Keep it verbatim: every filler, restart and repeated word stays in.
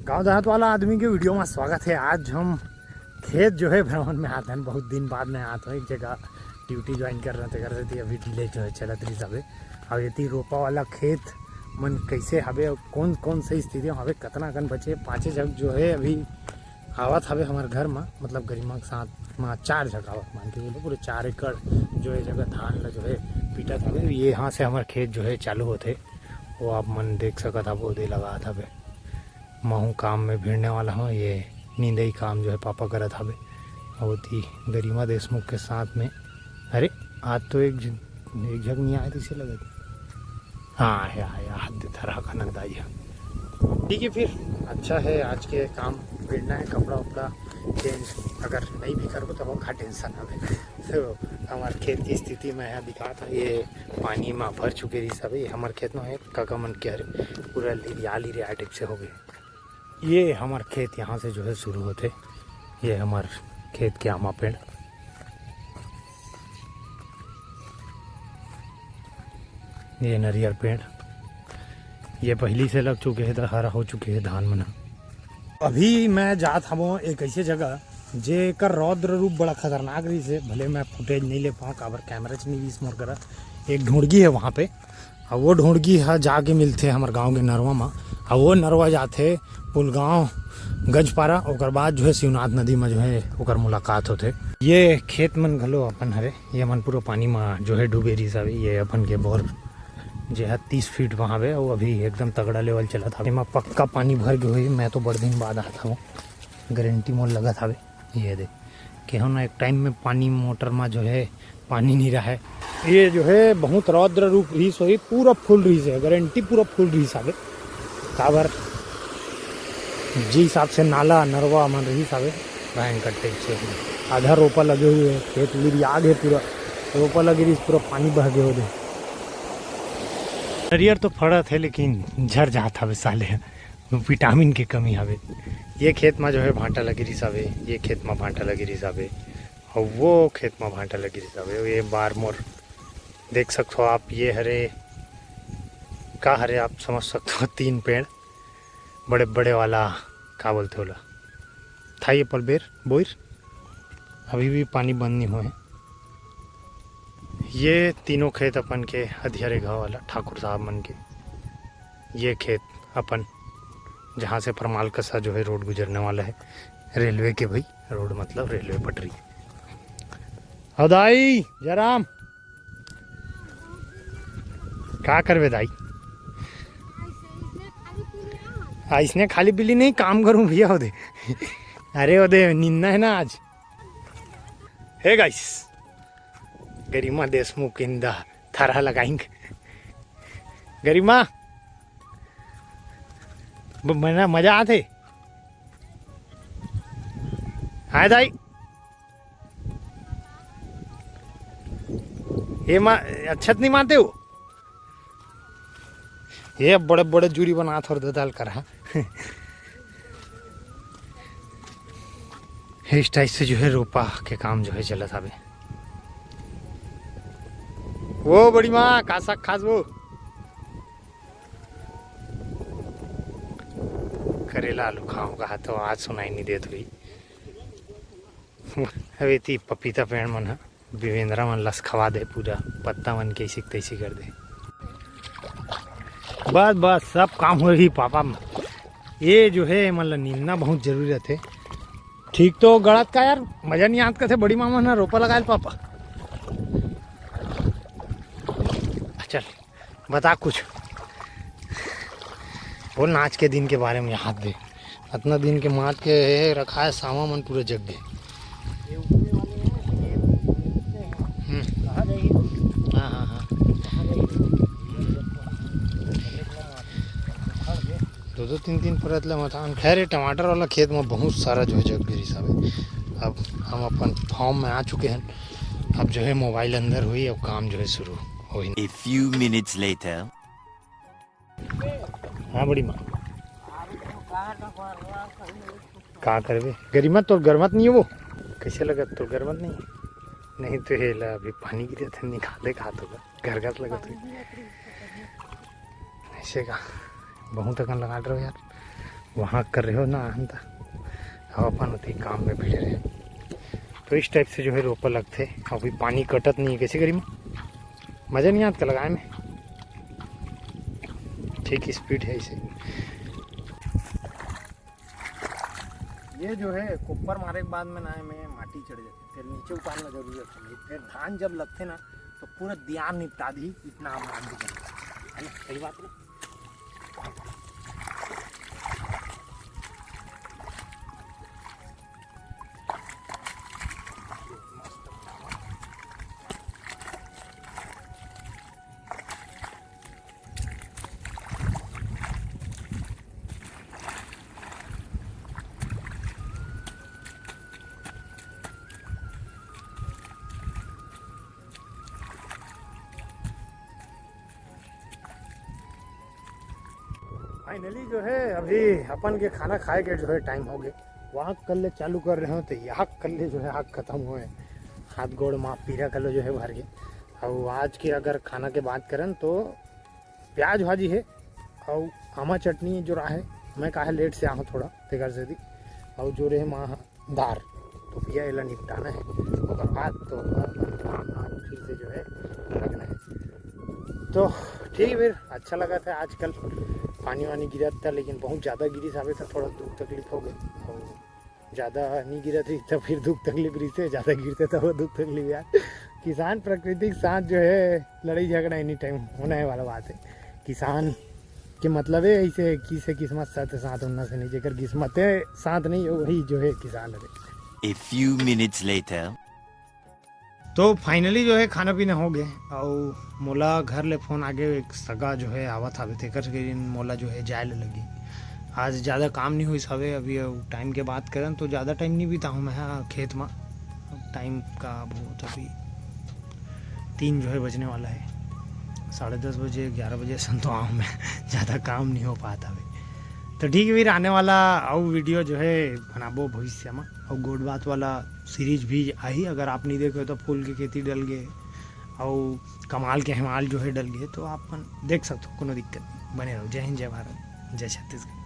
गांव देहात वाला आदमी के वीडियो में स्वागत है। आज हम खेत जो है भ्रमण में आत हन, बहुत दिन बाद में आत हो एक जगह ड्यूटी ज्वाइन कर रहे थे, कर रहे थे, अभी डिले जो है चलत रही सबे। अब एती रोपा वाला खेत मन कैसे हवे और कौन कौन से स्थिति में हवे, कतना कन बचे, पाँचे जग जो है अभी आवत हवे हमारे घर में, मतलब गरिमा के साथ में चार जग आवत, मान के बोलो पूरे चार एकड़ जो है जगह धान ला जो है पीटत हवे। ये यहाँ से हमारे खेत जो है चालू होते, वो आप मन देख सकत हवे, ओदे लगात हवे। महू काम में भिड़ने वाला हूँ। ये नींदई काम जो है पापा करत हवे। और थी गरिमा देशमुख के साथ में। अरे, आज तो एक झ-, एक झग नहीं आए तो इसे लगे। हाँ, आया, आया, हाथ देता रहा खनक दाई है। ठीक है, फिर अच्छा है, आज के काम भिड़ना है, कपड़ा उपड़ा चेंज अगर नहीं भी करबो तब ओखा टेंशन हवे। तो हमारे खेत की स्थिति में यहाँ दिखा था, ये पानी में भर चुके रही सब। ये हमारे खेत में है, काका मन के हरे, पूरा लिरिया लिरिया टाइप से हो गए। ये हमार खेत यहाँ से जो है शुरू होते। ये हमार खेत के आमा पेड़, ये नरियर पेड़, ये पहली से लग चुके हैं, तो हरा हो चुके हैं धान मन। अभी मैं जात हवं एक ऐसे जगह, जेकर रौद्र रूप बड़ा खतरनाक रहिस हे। भले मैं फुटेज नहीं ले पाऊँ, काबर कैमरा च नहीं रहिस मोर करा। एक ढूंढगी है वहाँ पे, अउ वो ढोंड़गी ह जाके मिलथे हमर गांव के नरवा म, अउ वो नरवा जाथे पुलगांव गंजपारा, ओकर बाद जो है शिवनाथ नदी म जो है ओकर मुलाकात होथे। ये खेत मन घलो अपन हरे, ये मन पूरा पानी म जो है डूबे रिहिस हवे। ये अपन के बोर जे ह तीस फीट म हवे, अउ अभी एकदम तगड़ा लेवल चलत हवे। एमा पक्का पानी भर गे होही, मैं तो बड़ दिन बाद आत हवं, गारंटी मोर लगत हवे। ये दे, केहो ना एक टाइम में पानी मोटर में जो है पानी नहीं रहा है। ये जो है बहुत रौद्र रूप रहिस होही, पूरा फुल रहिस हे, गारंटी पूरा फुल रहिस हवे। काबर जी हिसाब से नाला नरवा मन रहिस हवे, भयंकर टाइप से आधा रोपा लगे हुए हे, खेत लिरिया गे पूरा, रोपा लगे रहिस, पूरा पानी बह गे होदे। नरियर तो फड़त हे लेकिन झर जात हवे साले, विटामिन के कमी हवे। ये खेत मा जो है भांटा लगे रिहिस हवे, ये खेत मा भांटा लगे रिहिस हवे, अउ वो खेत मा भांटा लगे रिहिस हवे। ये बार मोर देख सकथो आप, ये हरे का हरे, आप समझ सकथो, तीन पेड़ बड़े बड़े वाला, का बोलथे ओला, थाई एप्पल, बेर, बोइर। अभी भी पानी बंद नहीं हुए हैं। ये तीनों खेत अपन के अधियारे गाँव वाला ठाकुर साहब मन के। ये खेत अपन, जहाँ से परमाल कसा जो है रोड गुजरने वाला है, रेलवे के भाई, रोड मतलब रेलवे पटरी। अउ दाई जयराम, का करबे दाई? अइसने खाली पीली नहीं, काम करूँ भैया, ओदे। अरे ओदे निन्ना है ना आज। हे गाइस, गरिमा देशमुख in the थरा लगाइंग। गरिमा, ब-, मजा, मजा आथे। हाय दाई, ये मा-, अच्छत नहीं मानते हो? ये बड़े बड़े जूरी बनात हो ददाल कर, हाँ। इस टाइप से जो है रोपा के काम जो है चलत हवे। वो बड़ी माँ, का साग खास वो? करेला आलू खाऊंगा तो आज सुनाई नहीं देत हुई। अब एती पपीता पेड़ मन ह बिवेंद्रा मन लस खवा दे, पूरा पत्ता मन के ऐसी तैसी कर दे। बस बस, सब काम हो रही पापा में। ये जो है, मतलब नींदना बहुत जरूरी रहते। ठीक तो गड़त का यार, मजा नहीं आत कथे बड़ी मामा ना रोपा लगायल पापा। चल, बता कुछ, बोल ना आज के दिन के बारे में। हाथ दे, अतना दिन के मात के रखा है, सामा मन पूरा जग गए। हम्म। हाँ, हाँ, हाँ। दो दो तीन तीन परत ले मतान। खैर, ये टमाटर वाला खेत में बहुत सारा जो है जग गिरी सब है। अब हम अपन फार्म में आ चुके हैं। अब जो है मोबाइल अंदर हुई, अब काम जो है शुरू हुई। A few minutes later. हाँ बड़ी माँ, का करबे? गरिमा तोर गरमत नहीं है वो? कैसे लगत तोर गरमत नहीं है? नहीं तो हे ला अभी पानी गिरे थे, निकाले का तो गरगत लगत है। ऐसे का बहुत अकन लगा रहे हो यार। वहाँ कर रहे हो ना, हम त अब अपन उतही काम में भिड़े रहे। तो इस टाइप से जो है रोपा लगथे। अभी पानी कटत नहीं है, कैसे करी मैं? मजा नहीं आता लगाए में, ठीक स्पीड है इसे। ये जो है कोपर मारे के बाद में ना, एमे माटी चढ़ जाथे, फिर नीचे उतारना जरूरी होथे। फिर धान जब लगथे ना, तो पूरा दियार निपटा दी, इतना हम मान लीजिए, है ना? सही बात ना? फाइनली जो है, अभी अपन के खाना खाए के जो है टाइम हो गए। वहाँ कल्ले चालू कर रहे हो तो यहाँ कल्ले जो है आग खत्म हुए, हाथ गोड़ माँ पीरा कल्ले जो है भर गए। और आज के अगर खाना के बात करन तो प्याज भाजी है और आमा चटनी जो रहा है। मैं कहा लेट से आऊँ थोड़ा, तेकर से दी। और जो रहे माँ दार, तो भैया एला निपटाना है। ओकर बाद तो अपन काम में फिर से जो है लगना है। तो ठीक है, फिर अच्छा लगा था आजकल पानी वानी गिरत था, लेकिन बहुत ज़्यादा गिरी साबे तो थोड़ा दुख तकलीफ हो गई। और ज़्यादा नहीं गिरत रही तो फिर दुख तकलीफ रही से, ज़्यादा गिरते तो वो दुख तकलीफ यार। किसान प्रकृति के साथ जो है लड़ाई झगड़ा एनी टाइम होना है वाला बात है। किसान के मतलब है ऐसे किसे किस्मत साथ साथ होना से नहीं, जेकर किस्मत है साथ नहीं, वही जो है किसान है। A few minutes later. तो फाइनली जो है खाना पीना हो गए, और मोला घर ले फोन आ गए, एक सगा जो है आवत हावे, तेकर के दिन मोला जो है जाए ले लगी। आज ज़्यादा काम नहीं हुई सावे। अभी टाइम के बात करन तो ज़्यादा टाइम नहीं बिता हूँ मैं, हाँ, खेत में। टाइम का बहुत अभी तीन जो है बजने वाला है, साढ़े दस बजे, ग्यारह बजे सन तो आऊँ मैं। ज़्यादा काम नहीं हो पाता भाई। तो ठीक है, फिर आने वाला अउ वीडियो जो है बनाबो भविष्य में, और गोड बात वाला सीरीज भी आही। अगर आप नहीं देखे हो तो फूल के खेती डल गए और कमाल के हमाल जो है डल गए, तो आप मन देख सकते हो, कोनो दिक्कत नहीं। बने रहो। जय हिंद, जय भारत, जय छत्तीसगढ़।